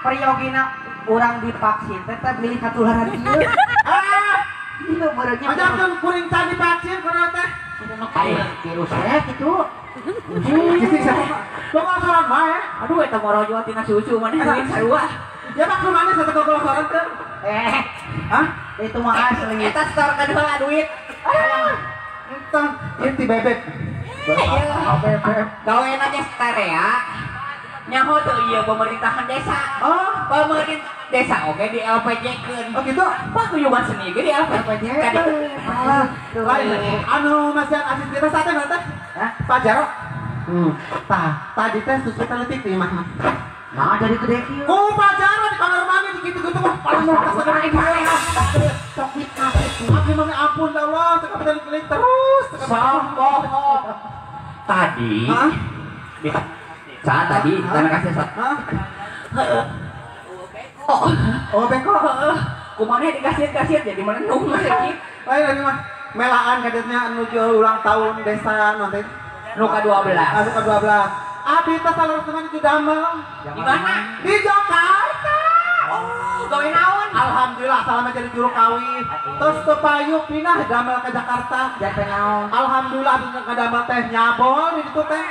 Priyogina urang divaksin tetap milih katularan ieu. Ah, ieu meureunnya. Ajakeun kuring tadi divaksin kunaon teh? Virus teh kitu. Gogolosoran bae. Aduh eta morojo tina susu maneh duit sarua. Ya mah kumaha satu gogolosoran teh? Hah? Itu mah asli. Eta setor kedua duit. Entah, ieu ti bebek. Iya. Bebek. Gawean aja setarea. Nyaho tuh iya pemerintahan desa. Oh, pemerintah desa oke di LPJ-keun. Oh gitu. Paguyuban seni ge di LPJ. Ah, lain anu masih asis kita sate mah teh. Hah? Pak Jaro. Tah, tadi teh susu teh leutik di imah. Nah, jadi gede kieu. Ku Pak Jaro di kamar mandi di kitu-kitu mah paling mau kasar Sok fitnah. Abdi mah ampun ya Allah, cekap telik terus. Sok tadi. Hah? Saat tadi, terima kasih Sat. Oh, oh beko. Kumane dikasih-kasih jadi menenung lagi. Lain lagi mah melaan kadetnya menuju ulang tahun desa nanti. Nu ka-12. Anu ka-12. Abi teh salur teman di damel. Di mana? Di Jakarta. Oh, gawe naon? Alhamdulillah salama jadi juru kawin. Terus teu payu pindah damel ke Jakarta. Jate naon? Alhamdulillah abdi ka damel teh nyabol di ditu teh.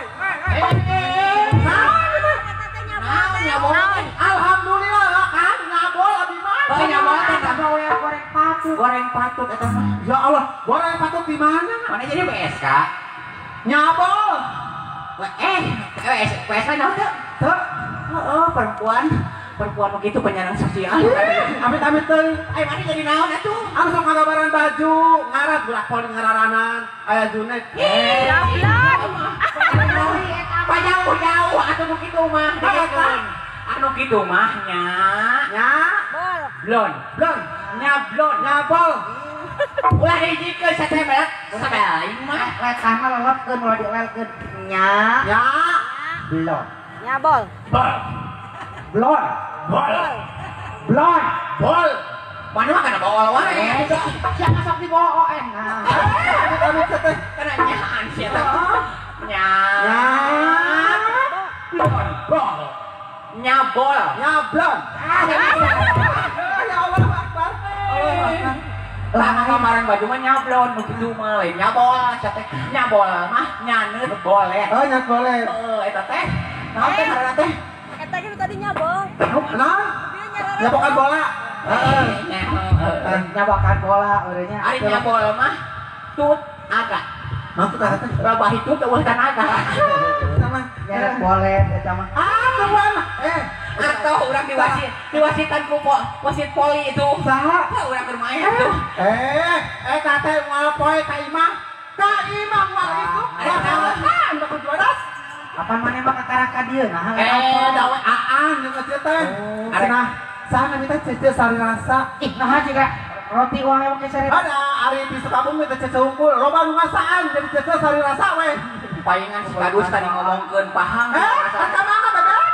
Nyabol. Alhamdulillah kan nyabol abdi mah. Oh, nyabol teh goreng patut. Goreng patut eta mah. Ya Allah, goreng patut di mana? Mana jadi PSK? Nyabol. PSK naon teh? Teu. Heeh, perempuan. Perempuan begitu penyandang sosial. Amit-amit teuing. Ai mana jadi naon atuh? Anu sok ngagabaran baju, ngarat budak poli ngararanan, aya Junet. Jauh-jauh atuh nu kitu mah. Anu kitu mah nya. Nya. Blon. Blon. Nyablon. Nyabol. Ulah hijikeun satemel. Satemel mah. Letah mah lelepkeun ulah dielkeun. Nya. Nya. Blon. Nyabol. Bol. Blon. Bol. Blon. Bol. Mana mah kana bawal wae. Siapa sok dibawa nah. Amit-amit teh. Kana nyaan sia teh. Nya. Blon. Bol. Nyabol. Nyablon. Ya Allah Akbar. Lah kemarin baju mah nyablon begitu mah lain nyabol sia teh. Nyabol mah nyaneut boleh. Oh, nyaneut boleh. Heeh, eta teh. Naon teh ngaranna teh? Eta ge tadi nyabol. Naon? Nyabokan bola. Heeh. Nyabokan bola urangnya. Ari nyabol mah tut aga. Maksud apa teh? Rabah itu eueuh tanaga. Sama nyeret bolet eta mah. Ah, kemana? Atau urang diwasit, diwasitan ku wasit poli itu. Saha? Urang bermain tuh. Eta teh moal poe ka imah. Ka imah moal itu. Kan bakal juara. Kapan maneh mah kakara ka dieu nah. Dawe aan jeung teh. Cenah Saha namina Cece Sari Rasa. Ih, naha juga roti wae make sari. Ada ari di Sukabumi teh Cece unggul, loba nu ngasaan jadi Cece Sari Rasa we. Palingan si Kadus tadi ngomongkeun pahang. Ka mana bebek?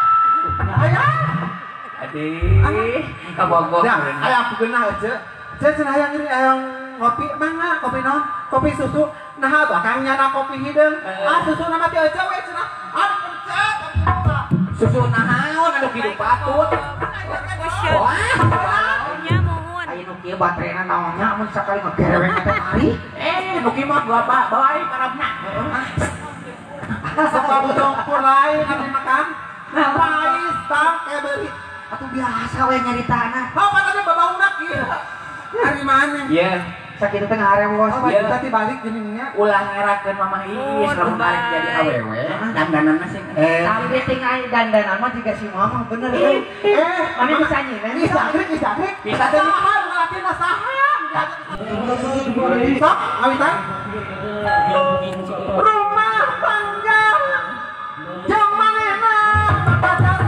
Aya. Adih, kabogoh. Aya aku geunah aja. Cece cenah hayang ngiring hayang ngopi mangga kopi naon? Kopi susu. Nah atuh akang nyana kopi hideung. Ah susu nama ti aja we cenah. Ah pencet kopi susu naon anu kitu patut. Wah, nya mohon. Aya nu kieu baterena naonnya mun sakali ngegereweng teh ari. Nu kieu mah gua bawa karabna. Sok bujong lain abdi makan. Pais tang beurit. Atuh biasa we nyaritana. Hau katanya babauna kieu. Ari maneh? Ieu. Sakitu teh ngarewos. Oh, kita dibalik geuning nya. Ulah ngerakeun Mamah Iis lamun arek jadi awewe, dandananna sing. Tapi tinggal dandanan mah jiga si Mamah bener euy. Mana bisa nyieun? Bisa bisa. Bisa teh saha ngalakin saha. Sok ngawitan. Rumah tangga jeung manehna pacaran.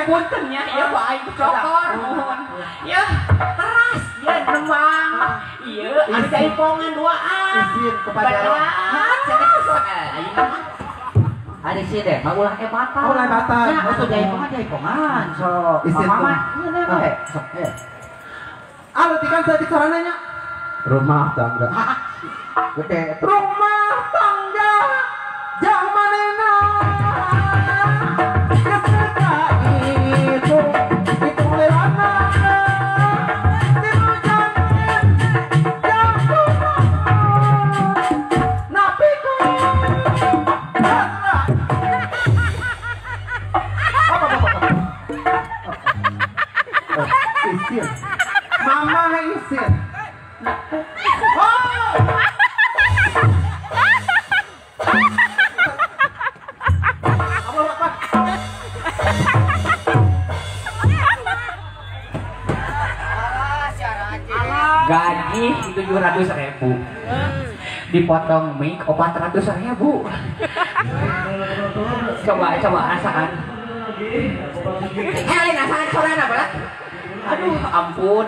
Puntennya ya ku aing cokor nuhun. Ya teras ya nembang. Ieu anu jaipongan duaan. Izin kepada Ari si deh mah ulah ebatan. Ulah ebatan. Ya atuh jaipongan jaipongan sok. Mama nyeun we. Sok eh. Alutikan saeutik sorana nya. Rumah tangga. Gede. Rumah tangga jang manehna. Mama isin. Gaji 700.000 dipotong mic 400.000. Coba coba asaan. Lain asaan sorana bala. Aduh ampun,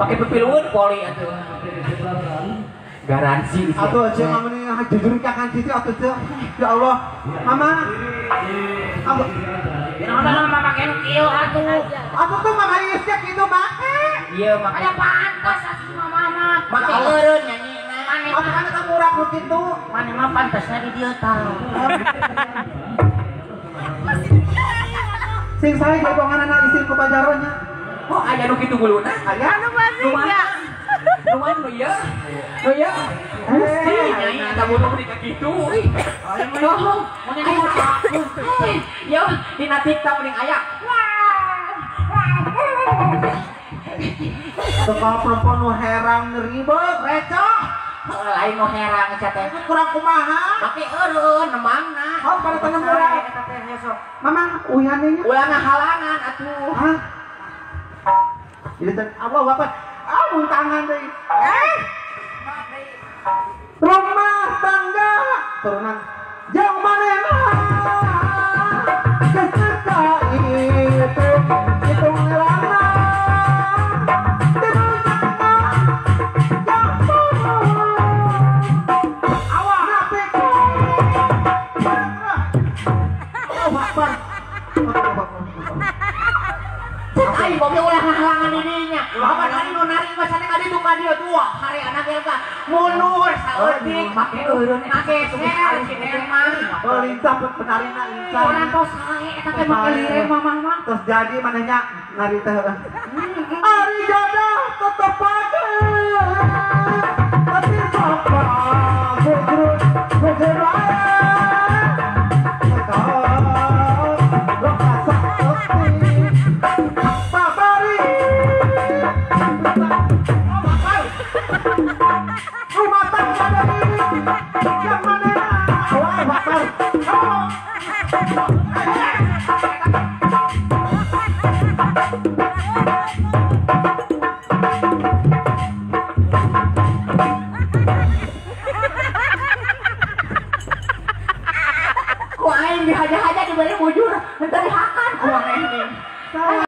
pakai pepiluan poli atuh. Garansi. Atuh aja mama nih jujur ka kan cici atuh aja. Ya Allah, mama. Ampun. Mama make nu kieu atuh. Atuh tuh mama Iis kitu make. Iya make. Ada pantas atuh mama mah. Make eureun nyanyina. Atuh kan eta murah nu kitu. Mane mah pantasna di dieu tah. Sing sae jaiponganana isin ku pajaronya. Oh, aya nu kitu guluna? Aya. Anu masih enggak. Lumayan nu ieu. Nu ieu. Gusti nyai eta butuh di ka kitu euy. Yo, dina TikTok mending aya. Tukang perempuan nu herang ribet, recok. Lain nu herang eta teh. Kurang kumaha? Make eureun nembangna. Oh, pada tanam urang. Mama, uyan nya. Ulah ngahalangan atuh. Hah? Jadi teh Allah bapak, ah muntangan deui. Rumah tangga turunan jang manehna keserta itu itu ngelana Aing bobe ulah ngahalangan dirinya. Kapan hari nu nari mah sana ka ditu ka dieu tua. Hari anak eta mundur saeutik make eureun make ser si mah. Oh lincah penarina lincah. Orang tos sae eta teh make liren mamah mah. Terus jadi manehnya nari teh. Ari jodoh tetep pake. Tapi bapak gugur gugur bari bujur, henteu dihakan ku maneh nih.